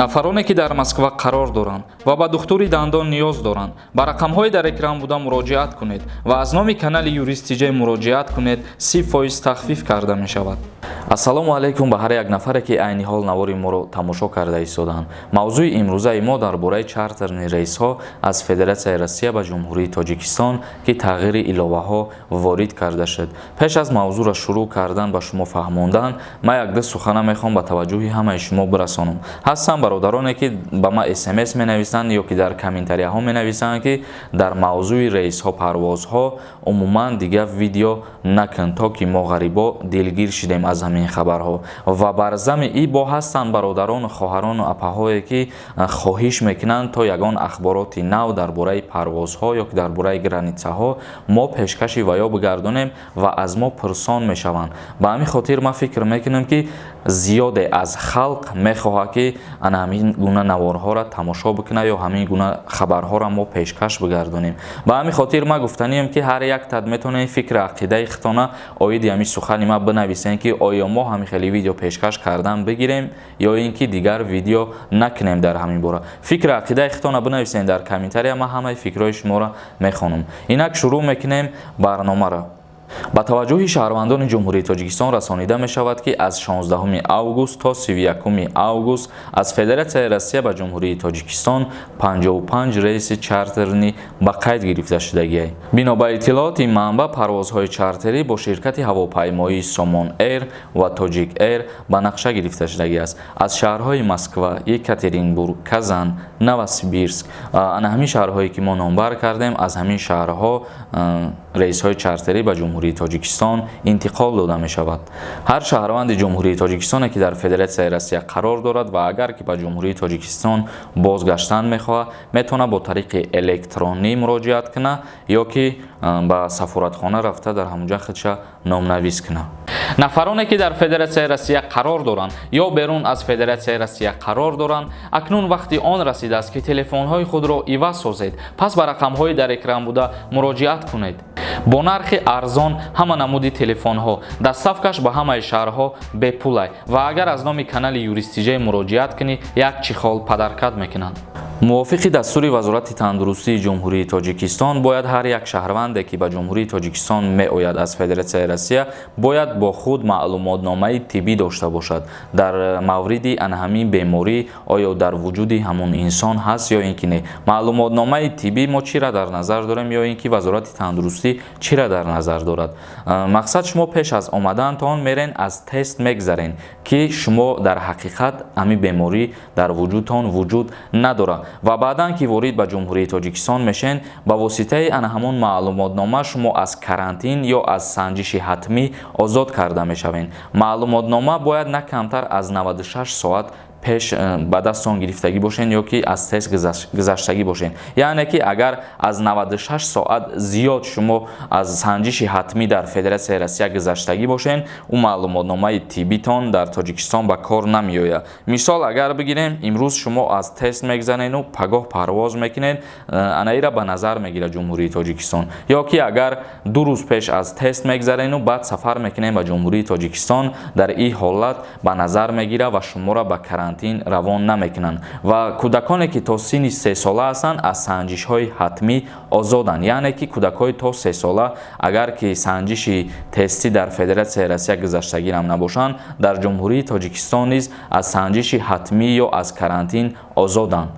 Нафароне, ки дар Москва қарор доранд ва ба духтури дандон ниёз доранд, ба рақамҳои дар экран буда муроҷиат кунед ва аз номи канали Юрист ТЖ муроҷиат кунед, 30% тахфиф карда мешавад. Ассалому алайкум ба ҳар як нафаре, ки айни ҳол навори моро тамошо карда истодаанд. Мавзӯи имрӯзаи мо дар бораи чартерный рейсҳо аз Федератсияи Россия ба Ҷумҳурии Тоҷикистон, ки тағйири иловаҳо ворид карда шуд. Пеш аз мавзӯъро шурӯъ кардан, ба шумо фаҳмондан, ман якду сухана мехоҳам ба таваҷҷӯҳи ҳамаи шумо бирасонам. Ҳастанд бародароне, ки ба ман СМС менависанд ё ки дар комментарияҳо менависанд, ки дар мавзӯи рейсҳо, парвозҳо умуман дигар видео накун, то ки мо ғарибо дилгир шидем аз ҳамин хабарҳо. Ва бар зами и бо ҳастанд бародарону хоҳарону апаҳое, ки хоҳиш мекунанд, то ягон ахбороти нав дар бораи парвозҳо ё ки дар бораи границаҳо мо пешкаши ваё бигардонем ва аз мо пурсон мешаванд. Ба ҳамин хотир ман фикр мекунам, ки зиёде аз халқ мехоҳад, ки ана ҳамин гуна наворҳоро тамошо бикунад ё ҳамин гуна хабарҳоро мо пешкаш бигардонем. Ба ҳамин хотир ман гуфтанием, ки ҳар як тад метавонед фикри ақидаи худтона оиди ҳамин сухани ман бинависем, ки оё мо ҳамин хеле видео пешкаш кардан бигирем ё ин ки дигар видео накунем. Дар ҳамин бора фикри ақидаи худтона бинависем дар комментария, ман ҳамаи фикрҳои шуморо мехонам. Инак шурӯъ мекунем барномаро. Ба таваҷҷӯҳи шаҳрвандони Ҷумҳурии Тоҷикистон расонида мешавад, ки аз 16 август то 31 август аз Федератсияи Россия ба Ҷумҳурии Тоҷикистон 55 рейси чартерный ба қайд гирифта шудагиай. Бино ба иттилооти манбаъ, парвозҳои чартерӣ бо ширкати ҳавопаймоии Сомон Эйр ва Тоҷик Эйр ба нақша гирифта шудагиаст аз шаҳрҳои Москва, Екатеринбург, Казан, Новосибирск. Ана ҳамин шаҳрҳое, ки мо номбар кардем, аз ҳамин шаҳрҳо рейсҳои чартерӣ ба Ҷумҳурии Тоҷикистон интиқол дода мешавад. Ҳар шаҳрванди Ҷумҳурии Тоҷикистоне, ки дар Федератсияи Россия қарор дорад ва агар ки ба Ҷумҳурии Тоҷикистон бозгаштан мехоҳад, метавонад бо тариқи электронӣ муроҷиат кунад ё ки ба сафоратхона рафта, дар ҳамонҷа худша номнавис кунад. Нафароне, ки дар Федератсияи Россия қарор доранд ё берун аз Федератсияи Россия қарор доранд, акнун вақти он расидааст, ки телефонҳои худро иваз созед. Пас ба рақамҳои дар экран буда муроҷиат кунед. Бо нархи арзон ҳама намуди телефонҳо, доставкаш ба ҳамаи шаҳрҳо бепулай ва агар аз номи канали Юрист ТЖ муроҷиат кунӣ, як чехол подарка мекунанд. Мувофиқи дастури Вазорати тандурустии Ҷумҳурии Тоҷикистон, бояд ҳар як шаҳрванде, ки ба Ҷумҳурии Тоҷикистон меояд аз Федератсияи Россия, бояд бо худ маълумотномаи тиббӣ дошта бошад дар мавриди ана ҳамин беморӣ, оё дар вуҷуди ҳамон инсон ҳаст ё ин ки не. Маълумотномаи тиббӣ мо чиро дар назар дорем ё ин ки Вазорати тандурустӣ чиро дар назар дорад? Мақсад, шумо пеш аз омадаантон мерен, аз тест мегзарен, ки шумо дар ҳақиқат ҳамин беморӣ дар вуҷудтон вуҷуд надорад, ва баъдан ки ворид ба Ҷумҳурии Тоҷикистон мешен, ба воситаи ана ҳамон маълумотнома шумо аз карантин ё аз санҷиши ҳатмӣ озод карда мешавед. Маълумотнома бояд на камтар аз 96 соат пеш ба дастон гирифтагӣ бошен ё ки аз тест гузаштагӣ бошен. Яъне ки агар аз 96 соат зиёд шумо аз санҷиши ҳатмӣ дар Федератсияи Россия гузаштагӣ бошен, ӯ маълумотномаи тиббитон дар Тоҷикистон ба кор намеояд. Мисол агар бигирем, имрӯз шумо аз тест мегзанеду пагоҳ парвоз мекунед, анаира ба назар мегирад Ҷумҳурии Тоҷикистон. Ё ки агар 2 рӯз пеш аз тест мегзарену баъд сафар мекунем ба Ҷумҳурии Тоҷикистон, дар ин ҳолат ба назар мегирад ва шуморо ба карантин равон намекунанд. Ва кӯдаконе, ки то синни 3 сола ҳастанд, аз санҷишҳои ҳатмӣ озоданд. Яъне ки кӯдакҳои то 3 сола, агар ки санҷиши тестӣ дар Федератсияи Россия гузаштагирам набошанд, дар Ҷумҳурии Тоҷикистон низ аз санҷиши ҳатмӣ ё аз карантин озоданд.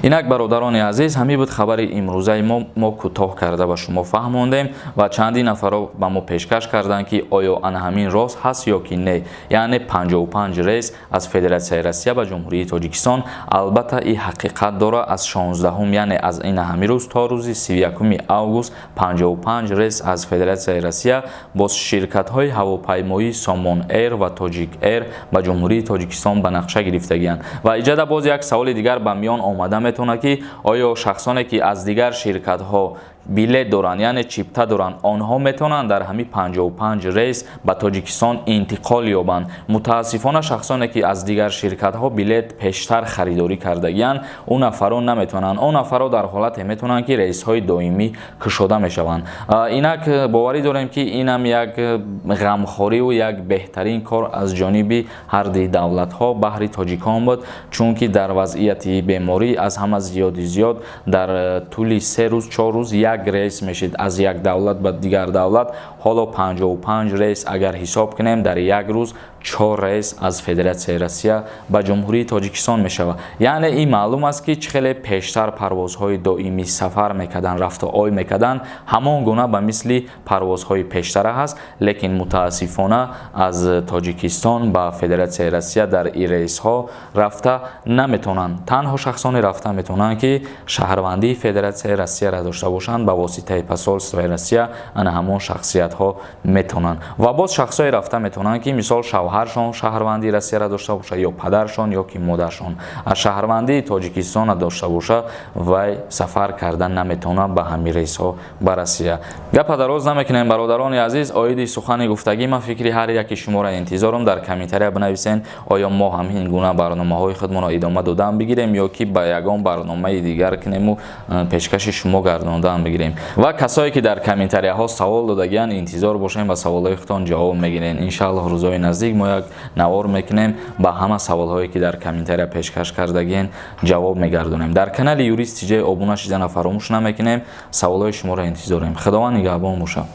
Инак, бародарони азиз, ҳамин буд хабари имрӯзаи мо. Мо кӯтоҳ карда ба шумо фаҳмондем ва чандин нафарро ба мо пешкаш карданд, ки оё ана ҳамин рост ҳаст ё ки не, яъне 55 рейс аз Федератсияи Россия ба Ҷумҳурии Тоҷикистон. Албатта, ин ҳақиқат дорад. Аз 16, яъне аз ина ҳамин рӯз то рӯзи 31 август 55 рейс аз Федератсияи Россия бо ширкатҳои ҳавопаймоии Сомон Эйр ва Тоҷик Эйр ба Ҷумҳурии Тоҷикистон ба нақша гирифтагианд. Ва иҷада боз як саволи дигар ба миён омада метавонад, ки оё шахсоне, ки аз дигар ширкатҳо Билет доранд, яъне чипта доранд, онҳо метавонанд дар ҳамин 55 рейс ба Тоҷикистон интиқол ёбанд. Мутаассифона, шахсоне ки аз дигар ширкатҳо билет пештар харидорӣ кардагианд, он нафарон наметавонанд. Он нафарро дар ҳолате метавонанд, ки рейсҳои доимӣ кушода мешаванд. Инак боварӣ дорем, ки инам як ғамхориву як беҳтарин кор аз ҷониби ҳарди давлатҳо баҳри тоҷикон буд, чунки дар вазъияти беморӣ аз ҳама зиёди зиёд дар тӯли 3 рӯз, 4 рӯз як рейс мешид аз як давлат ба дигар давлат. Ҳоло 55 рейс агар ҳисоб кунем, дар як рӯз чор рейс аз Федератсияи Россия ба Ҷумҳурии Тоҷикистон мешавад. Яъне ин маълум аст, ки чӣ хеле пештар парвозҳои доимӣ сафар мекарданд, рафту ой мекарданд, ҳамон гуна ба мисли парвозҳои пештара ҳаст. Лекин мутаассифона, аз Тоҷикистон ба Федератсияи Россия дар ин рейсҳо рафта наметавонанд. Танҳо шахсоне рафта метавонанд, ки шаҳрвандии Федератсияи Россияро дошта бошанд, ба воситаи посольствои Россия ана ҳамон шахсиятҳо метавонанд. Ва боз шахсое рафта метавонанд, ки мисол шавҳаршон шаҳрвандии Россияро дошта бошад ё падаршон, ё ки модаршон. Аз шаҳрвандии Тоҷикистонро дошта боша, вай сафар карда наметавонад ба ҳамин рейсҳо ба Россия. Гапа дароз намекунем, бародарони азиз. Оиди сухани гуфтагӣ ман фикри ҳар яки шуморо интизорам. Дар комментария бинависен, оё мо ҳамин гуна барномаҳои худмонро идома додан бигирем ё ки ба ягон барномаи дигар кунему пешкаши шумо гардондан бигирем. Ва касое ки дар комментарияҳо савол додагиянд, интизор бошем, ба саволҳои худтон ҷавоб мегирем. Иншааллоҳ, рӯзҳои наздик мо як навор мекунем, ба ҳама саволҳое ки дар комментария пешкаш кардагиен, ҷавоб мегардонем. Дар канали Юрист ТЖ обуна шидана фаромӯш намекунем. Саволҳои шуморо интизорем. Худованд нигаҳбон бошад.